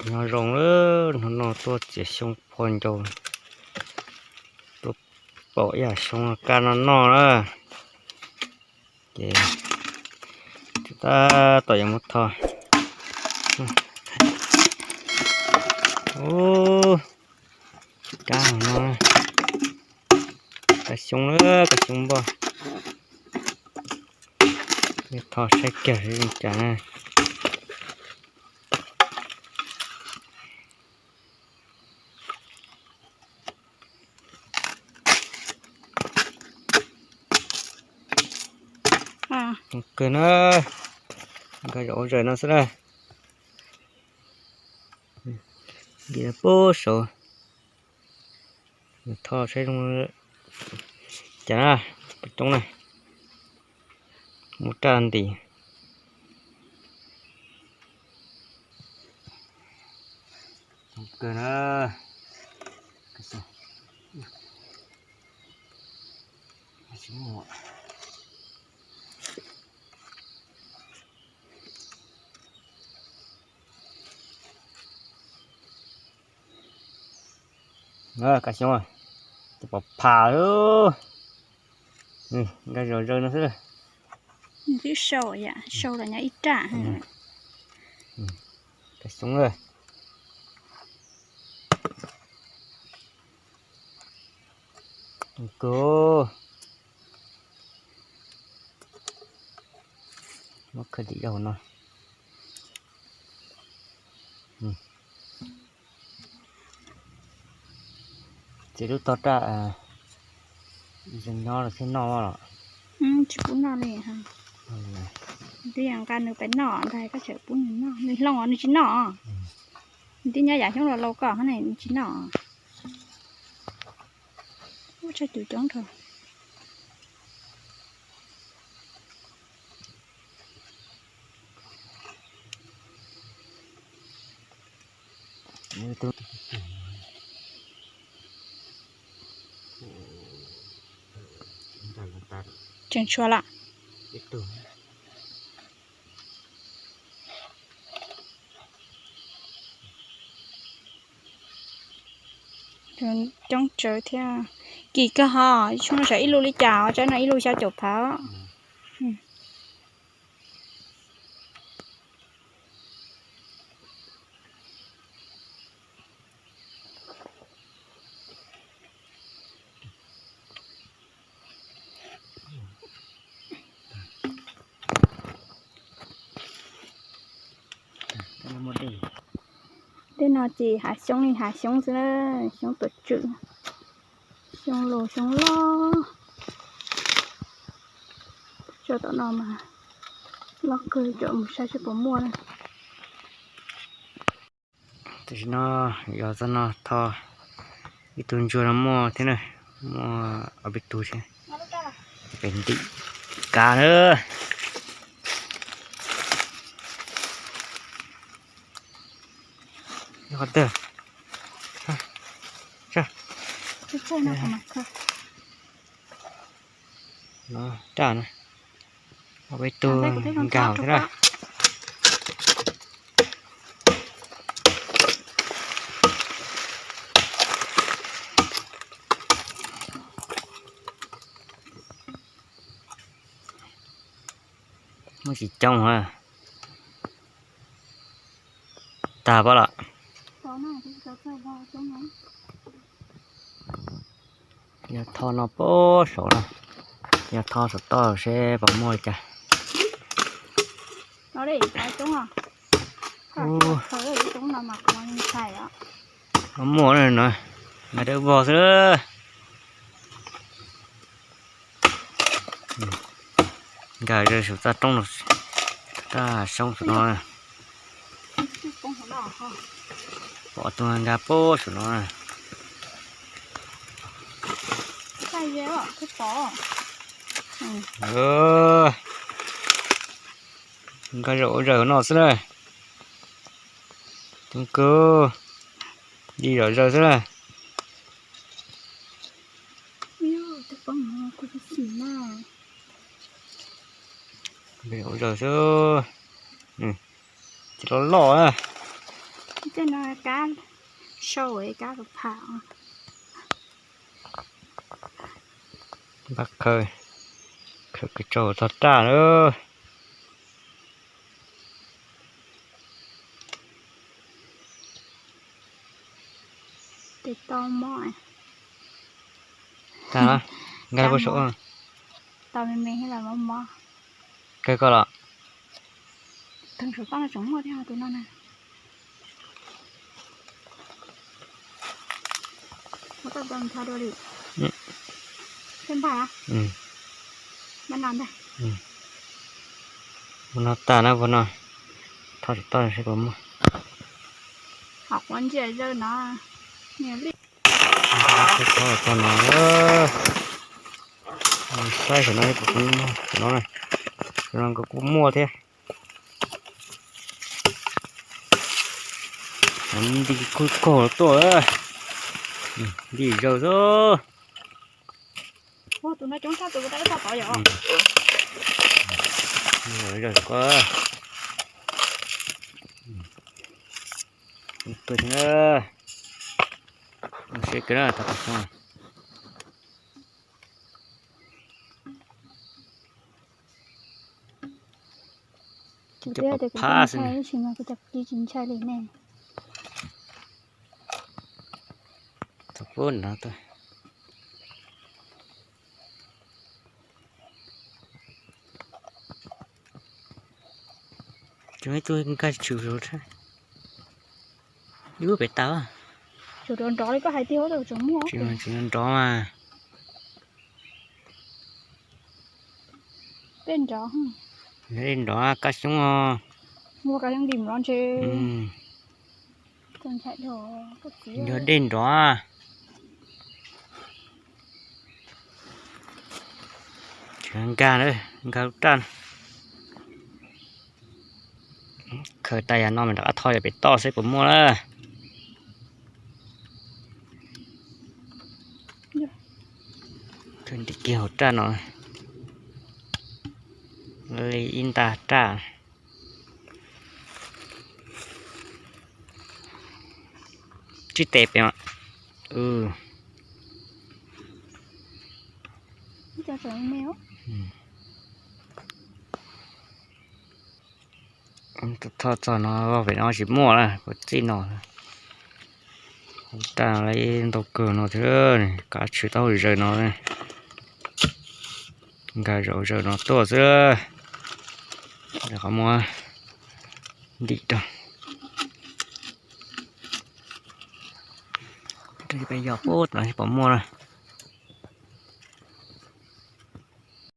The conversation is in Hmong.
Nyob zoo lawm, hnub no tuaj txiav xyoob pho ncau, tuaj pom ib yam xyoob kaj no noj na. Ces tab tom yuav muab tho. Ub, kab no, kab xyoob, kab xyoob npoj. Tho saib kiag li cas na. Kawg na, nkag zaum hauv zaws no xwb na. Nce pub saud, tho saib zoo cas na, coob na, muab raj ntis. Kawg na. Kab xyoob, tus pom pham lawm. Nkag zom zaws no xwb. Twb sau, sau los nyob ib raj. Kab xyoob, kawg. Muab khawb tim zaum no. Ces lub tog raj nyob los thiaj noj los? Tsis pub noj li. Twb yog nqa nws pais noj ntag, koj tseem pub nws noj, nws hloov nws tsis noj. Nws twb nyob yam xyoob laus laus koj ne, nws tsis noj. Ua tshaj cuv coob nrho. Tseem tshuav lawm. Coob tsawv thiab. Kim kawg ho, ib lub li cas, tsawv no ib lub xya caum phav. Tej no ces hav xyoob li hav xyoob xwb na, xyoob tuam tswm, xyoob laus xyoob loj. Tso tom no mas loj kawg, tso mus saib seb puas muaj na. Tam sim no yog txog no tho ib tug ntsuag no muaj thiab na, muaj ob peb tug thiab. Pem ntim kav na. Qhov twg? Raj na, ob peb tug nkag thiab na. Muaj tsis coob a. Tag pob lawm. Yog tho no pob saud na, yog tho saum toj seb puas muaj li cas. Puas muaj no, mas dawb vog xwb. Nkag saum txaj roob, txaj xyoob saum no. Pom tus nkag pob saum no. Nkag zom zaws no xwb na. Coob kawg, di zom zaws xwb na. Nkag zom zaws xwb. Ces loj loj na. Tej no kab sau, kab pha. Npaj khaws, khaws kws tsaus tog raj lawm. Tes tau mob. Tag, nkag puag saum. Tau me me thiab los mob mob. Kawg koj los? Tag saum toj no tseem muaj thiab tus no na. Muab toj tau ncha dua li. Seb npaj na. Npaj no ntag. Ua no tag na, ua no. Thauj saum toj seb puas muaj. Hom quav ntsia zaws no. Niam li. Thauj toj no. Saib saum no puas muaj, saum no na. Saum no nkawd kuj muaj thiab. Nti kub kaug tuaj, nti zaws xwb. Tus no coob tshaj tus kuv tau ib tog tod yom. Zaws ko. Tuaj thiab na. Seb kawg na, tau qhov xyoob. Cov pab phab xwb ne. Tsis ntshai li ne. Thaum pub no tuaj. Cov ib tug nkag tshwm rau, ib lub pem tas. Tseem nrov li koj hais tiag, tseem muaj. Tseem nrov mas. Dej nrov, dej nrov kab xyoob os. Muaj kab xyoob ntim no ntshe. Yog dej nrov. Nkag, nkag lub raj. Khaws tas yam no mas rov qab thauj yam pem toj seb puas muaj na. Khaws ntim kiag hauv raj no li ib nta raj. Tsib tes pem. Thauj txog no, pem no tsis muaj na, kuv txij no. Hauv raj no ib ntau kawg no thiab, kav tswv taub hau zaws no. Nkag zaum zaws no tuaj xwb. Qhov muab ntim rau. Peb yog pub no pom muaj na.